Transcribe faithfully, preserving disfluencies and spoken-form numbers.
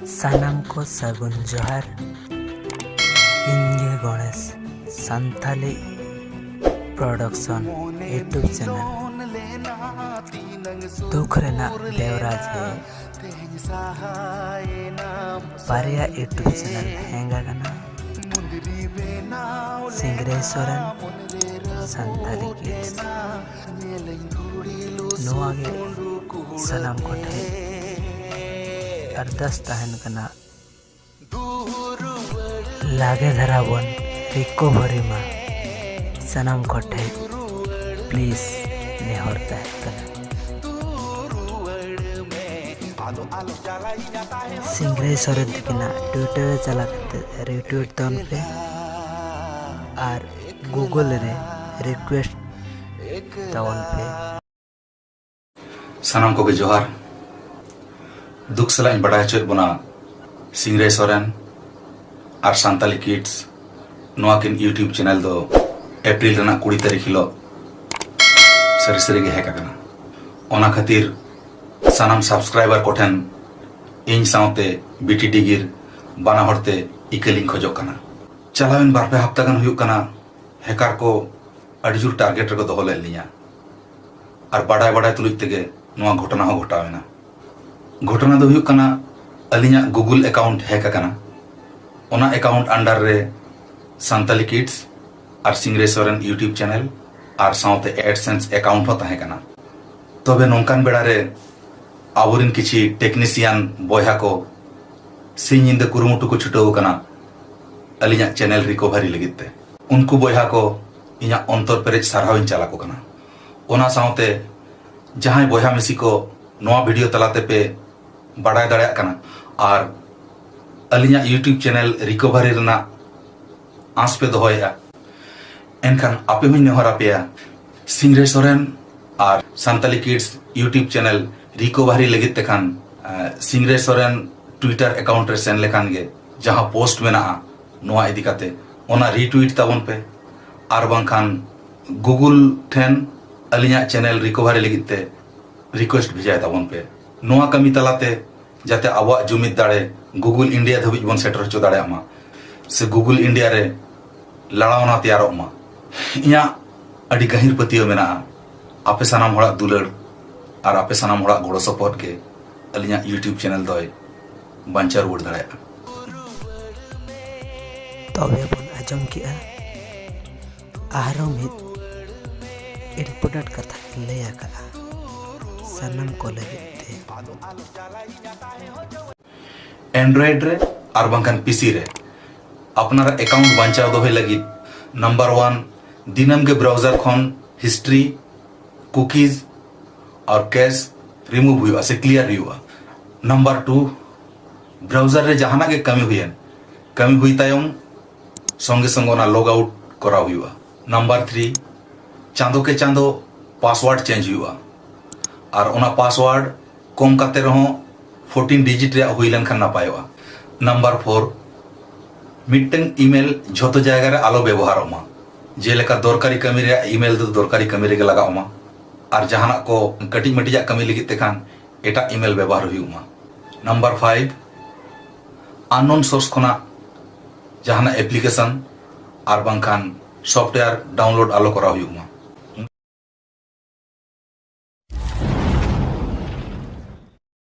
ᱥᱟᱱᱟᱢ ᱠᱚ ᱥᱟᱹᱜᱩᱱ ᱡᱚᱦᱟᱨ᱾ ᱤᱧ ᱜᱮ ᱜᱚᱬᱮᱥ, ᱥᱟᱱᱛᱷᱟᱞᱤ production YouTube channel᱾ ᱫᱩᱠ ᱨᱮᱱᱟᱜ ᱵᱮᱣᱨᱟ ᱡᱮ ᱵᱟᱨᱭᱟ YouTube channel ᱦᱮᱝ ᱟᱠᱟᱱᱟ, ᱥᱤᱝᱨᱟᱹᱭ ᱥᱚᱨᱮᱱ ᱥᱟᱱᱛᱟᱞᱤ Kids᱾ ᱱᱚᱣᱟ ᱜᱮ ᱥᱟᱱᱟᱢ ᱠᱚᱴᱷᱮᱱ ᱟᱨᱫᱟᱥ ᱛᱟᱦᱮᱱ ᱠᱟᱱᱟ, ᱞᱟᱜᱮ ᱫᱷᱟᱨᱟ ᱵᱚᱱ recovery ᱢᱟ᱾ ᱥᱟᱱᱟᱢ ᱠᱚᱴᱷᱮᱱ please ᱱᱮᱦᱚᱨ ᱛᱟᱦᱮᱱ ᱠᱟᱱᱟ᱾ ᱥᱤᱝᱨᱟᱹᱭ ᱥᱚᱨᱮᱱ ᱛᱟᱹᱠᱤᱱᱟᱜ Twitter ᱨᱮ ᱪᱟᱞᱟᱣ ᱠᱟᱛᱮ retweet ᱛᱟᱵᱚᱱ ᱯᱮ ᱟᱨ Google ᱨᱮ request ᱛᱟᱵᱚᱱ ᱯᱮ᱾ ᱥᱟᱱᱟᱢ ᱠᱚᱜᱮ ᱡᱚᱦᱟᱨ᱾ ᱫᱩᱠ ᱥᱟᱞᱟᱜ ᱤᱧ ᱵᱟᱰᱟᱭ ᱦᱚᱪᱚᱭᱮᱫ ᱵᱚᱱᱟ, ᱥᱤᱝᱨᱟᱹᱭ ᱥᱚᱨᱮᱱ ᱟᱨ ᱥᱟᱱᱛᱟᱞᱤ Kids ᱱᱚᱣᱟ ᱠᱤᱱ YouTube channel ᱫᱚ April ᱨᱮᱱᱟᱜ ᱠᱩᱲᱤ ᱛᱟᱹᱨᱤᱠᱷ ᱦᱤᱞᱳᱜ ᱥᱟᱹᱨᱤ ᱥᱟᱹᱨᱤ ᱜᱮ hack ᱟᱠᱟᱱᱟ᱾ ᱚᱱᱟ ᱠᱷᱟᱹᱛᱤᱨ ᱥᱟᱱᱟᱢ subscriber ᱠᱚᱴᱷᱮᱱ ᱤᱧ ᱥᱟᱶᱛᱮ ᱵᱤᱴᱤ ᱰᱤᱜᱤᱨ ᱵᱟᱱᱟ ᱦᱚᱲ ᱛᱮ ᱤᱠᱟᱹ ᱞᱤᱧ ᱠᱷᱚᱡᱚᱜ ᱠᱟᱱᱟ᱾ ᱪᱟᱞᱟᱣᱮᱱ ᱵᱟᱨ ᱯᱮ ᱦᱟᱯᱛᱟ ᱜᱟᱱ ᱦᱩᱭᱩᱜ ᱠᱟᱱᱟ, hacker ᱠᱚ ᱟᱹᱰᱤ ᱡᱳᱨ target ᱨᱮᱠᱚ ᱫᱚᱦᱚ ᱞᱮᱫ ᱞᱤᱧᱟ᱾ ᱟᱨ ᱵᱟᱰᱟᱭ ᱵᱟᱰᱟᱭ ᱛᱩᱞᱩᱡ ᱛᱮᱜᱮ ᱱᱚᱣᱟ ᱜᱷᱚᱴᱚᱱᱟ ᱦᱚᱸ ᱜᱷᱚᱴᱟᱣ ᱮᱱᱟ᱾ ᱜᱷᱚᱴᱚᱱᱟ ᱫᱚ ᱦᱩᱭᱩᱜ ᱠᱟᱱᱟ, ᱟᱹᱞᱤᱧᱟᱜ Google account hack ᱟᱠᱟᱱᱟ᱾ ᱚᱱᱟ account under ᱨᱮ ᱥᱟᱱᱛᱟᱞᱤ Kids ᱟᱨ ᱥᱤᱝᱨᱟᱹᱭ ᱥᱚᱨᱮᱱ YouTube channel ᱟᱨ ᱥᱟᱶᱛᱮ AdSense account ᱦᱚᱸ ᱛᱟᱦᱮᱸ ᱠᱟᱱᱟ᱾ ᱛᱚᱵᱮ ᱱᱚᱝᱠᱟᱱ ᱵᱮᱲᱟ ᱨᱮ ᱟᱵᱚᱨᱮᱱ ᱠᱤᱪᱷᱤ technician ᱵᱚᱭᱦᱟ ᱠᱚ ᱥᱤᱧ ᱧᱤᱫᱟᱹ ᱠᱩᱨᱩᱢᱩᱴᱩ ᱠᱚ ᱪᱷᱩᱴᱟᱹᱣ ᱟᱠᱟᱱᱟ ᱟᱹᱞᱤᱧᱟᱜ channel recovery ᱞᱟᱹᱜᱤᱫ ᱛᱮ᱾ ᱩᱱᱠᱩ ᱵᱚᱭᱦᱟ ᱠᱚ ᱤᱧᱟᱹᱜ ᱚᱱᱛᱚᱨ ᱯᱮᱨᱮᱡ ᱥᱟᱨᱦᱟᱣ ᱤᱧ ᱪᱟᱞ ᱟᱠᱚ ᱠᱟᱱᱟ᱾ ᱚᱱᱟ ᱥᱟᱶᱛᱮ ᱡᱟᱦᱟᱸᱭ ᱵᱚᱭᱦᱟ ᱢᱤᱥᱤ ᱠᱚ ᱱᱚᱣᱟ video ᱛᱟᱞᱟ ᱛᱮᱯᱮ ᱵᱟᱰᱟᱭ ᱫᱟᱲᱮᱭᱟᱜ ᱠᱟᱱᱟ ᱟᱨ ᱟᱹᱞᱤᱧᱟᱜ YouTube channel recovery ᱨᱮᱱᱟᱜ ᱟᱸᱥ ᱯᱮ ᱫᱚᱦᱚᱭᱮᱫᱼᱟ, ᱮᱱᱠᱷᱟᱱ ᱟᱯᱮ ᱦᱚᱸᱧ ᱱᱮᱦᱚᱨ ᱟᱯᱮᱭᱟ, ᱥᱤᱝᱨᱟᱹᱭ ᱥᱚᱨᱮᱱ ᱟᱨ Santali Kids YouTube channel recovery ᱞᱟᱹᱜᱤᱫ ᱛᱮᱠᱷᱟᱱ, ᱮ, ᱥᱤᱝᱨᱟᱹᱭ ᱥᱚᱨᱮᱱ Twitter account ᱨᱮ ᱥᱮᱱ ᱞᱮᱠᱷᱟᱱ ᱜᱮ ᱡᱟᱦᱟᱸ post ᱢᱮᱱᱟᱜᱼᱟ ᱱᱚᱣᱟ ᱤᱫᱤ ᱠᱟᱛᱮ, ᱚᱱᱟ retweet ᱛᱟᱵᱚᱱ ᱯᱮ᱾ ᱟᱨ ᱵᱟᱝᱠᱷᱟᱱ Google ᱴᱷᱮᱱ ᱟᱹᱞᱤᱧᱟᱜ channel recovery ᱞᱟᱹᱜᱤᱫ ᱛᱮ request ᱵᱷᱮᱡᱟᱭ ᱛᱟᱵᱚᱱ ᱯᱮ᱾ ᱱᱚᱣᱟ ᱠᱟᱹᱢᱤ ᱛᱟᱞᱟᱛᱮ ᱡᱟᱛᱮ ᱟᱵᱚᱣᱟᱜ ᱡᱩᱢᱤᱫ ᱫᱟᱲᱮ Google India ᱫᱷᱟᱹᱵᱤᱡ ᱵᱚᱱ ᱥᱮᱴᱮᱨ ᱦᱚᱪᱚ ᱫᱟᱲᱮᱭᱟᱜ ᱢᱟ, ᱥᱮ Google India ᱨᱮ ᱞᱟᱲᱟᱣᱱᱟ ᱛᱮᱭᱟᱨᱚᱜ ᱢᱟ᱾ ᱤᱧᱟᱹᱜ ᱟᱹᱰᱤ ᱜᱟᱹᱦᱤᱨ ᱯᱟᱹᱛᱭᱟᱹᱣ ᱢᱮᱱᱟᱜᱼᱟ, ᱟᱯᱮ ᱥᱟᱱᱟᱢ ᱦᱚᱲᱟᱜ ᱫᱩᱞᱟᱹᱲ ᱟᱨ ᱟᱯᱮ ᱥᱟᱱᱟᱢ ᱦᱚᱲᱟᱜ ᱜᱚᱲᱚ ᱥᱚᱯᱚᱦᱚᱫ ᱜᱮ ᱟᱹᱞᱤᱧᱟᱜ YouTube ᱪᱮᱱᱮᱞ ᱫᱚᱭ ᱵᱟᱧᱪᱟᱣ ᱨᱩᱣᱟᱹᱲ ᱫᱟᱲᱮᱭᱟᱜᱼᱟ᱾ ᱛᱚᱵᱮ ᱵᱚᱱ ᱟᱸᱡᱚᱢ ᱠᱮᱜᱼᱟ ᱟᱨᱦᱚᱸ ᱢᱤᱫ ᱤᱢᱯᱚᱨᱴᱮᱱᱴ ᱠᱟᱛᱷᱟ ᱞᱟᱹᱭ ᱟᱠᱟᱫᱼᱟ ᱥᱟᱱᱟᱢ ᱠᱚ ᱞᱟᱹᱜᱤᱫ ᱛᱮ᱾ Android ᱨᱮ ᱟᱨ ᱵᱟᱝᱠᱷᱟᱱ PC ᱨᱮ ᱟᱯᱱᱟᱨᱟᱜ ᱮᱠᱟᱣᱩᱱᱴ ᱵᱟᱧᱪᱟᱣ ᱫᱚᱦᱚᱭ ᱞᱟᱹᱜᱤᱫ ᱱᱟᱢᱵᱟᱨ ᱳᱣᱟᱱ, ᱫᱤᱱᱟᱹᱢ ᱜᱮ ᱵᱨᱟᱣᱡᱟᱨ ᱠᱷᱚᱱ ᱦᱤᱥᱴᱨᱤ, ᱠᱩᱠᱤᱡᱽ ᱟᱨ ᱠᱮᱥ ᱨᱤᱢᱩᱵᱷ ᱦᱩᱭᱩᱜᱼᱟ ᱥᱮ ᱠᱞᱤᱭᱟᱨ ᱦᱩᱭᱩᱜᱼᱟ᱾ ᱱᱟᱢᱵᱟᱨ ᱴᱩ, ᱵᱨᱟᱣᱡᱟᱨ ᱨᱮ ᱡᱟᱦᱟᱱᱟᱜ ᱜᱮ ᱠᱟᱹᱢᱤ ᱦᱩᱭᱮᱱ, ᱠᱟᱹᱢᱤ ᱦᱩᱭ ᱛᱟᱭᱚᱢ ᱥᱚᱸᱜᱮ ᱥᱚᱸᱜᱮ ᱚᱱᱟ ᱞᱚᱜ ᱟᱣᱩᱴ ᱠᱚᱨᱟᱣ ᱦᱩᱭᱩᱜᱼᱟ᱾ ᱱᱟᱢᱵᱟᱨ ᱛᱷᱨᱤ, ᱪᱟᱸᱫᱳ ᱠᱮ ᱪᱟᱸᱫᱳ ᱯᱟᱥᱣᱟᱨᱰ ᱪᱮᱧᱡᱽ ᱦᱩᱭᱩᱜᱼᱟ, ᱟᱨ ᱚᱱᱟ ᱯᱟᱥᱣᱟᱨᱰ ᱠᱚᱢ ᱠᱟᱛᱮ ᱨᱮᱦᱚᱸ ᱯᱷᱳᱨᱴᱤᱱ ᱰᱤᱡᱤᱴ ᱨᱮᱭᱟᱜ ᱦᱩᱭ ᱞᱮᱱᱠᱷᱟᱱ ᱱᱟᱯᱟᱭᱚᱜᱼᱟ᱾ ᱱᱟᱢᱵᱟᱨ ᱯᱷᱳᱨ, ᱢᱤᱫᱴᱟᱝ ᱤᱢᱮᱞ ᱡᱷᱚᱛᱚ ᱡᱟᱭᱜᱟ ᱨᱮ ᱟᱞᱚ ᱵᱮᱵᱚᱦᱟᱨᱚᱜ ᱢᱟ᱾ ᱡᱮᱞᱮᱠᱟ ᱫᱚᱨᱠᱟᱨᱤ ᱠᱟᱹᱢᱤ ᱨᱮᱭᱟᱜ ᱤᱢᱮᱞ ᱫᱚ ᱫᱚᱨᱠᱟᱨᱤ ᱠᱟᱹᱢᱤ ᱨᱮᱜᱮ ᱞᱟᱜᱟᱣ ᱢᱟ, ᱟᱨ ᱡᱟᱦᱟᱱᱟᱜ ᱠᱚ ᱠᱟᱹᱴᱤᱡ ᱢᱟᱹᱴᱤᱡᱟᱜ ᱠᱟᱹᱢᱤ ᱞᱟᱹᱜᱤᱫ ᱛᱮᱠᱷᱟᱱ ᱮᱴᱟᱜ ᱤᱢᱮᱞ ᱵᱮᱵᱚᱦᱟᱨ ᱦᱩᱭᱩᱜ ᱢᱟ᱾ ᱱᱟᱢᱵᱟᱨ ᱯᱷᱟᱭᱤᱵᱷ, ᱟᱱᱱᱳᱱ ᱥᱳᱨᱥ ᱠᱷᱚᱱᱟᱜ ᱡᱟᱦᱟᱱᱟᱜ ᱮᱯᱞᱤᱠᱮᱥᱚᱱ ᱟᱨ ᱵᱟᱝᱠᱷᱟᱱ ᱥᱚᱯᱷᱴᱣᱮᱭᱟᱨ ᱰᱟᱣᱩᱱᱞᱳᱰ ᱟᱞᱚ ᱠᱚᱨᱟᱣ ᱦᱩᱭᱩᱜ ᱢᱟ᱾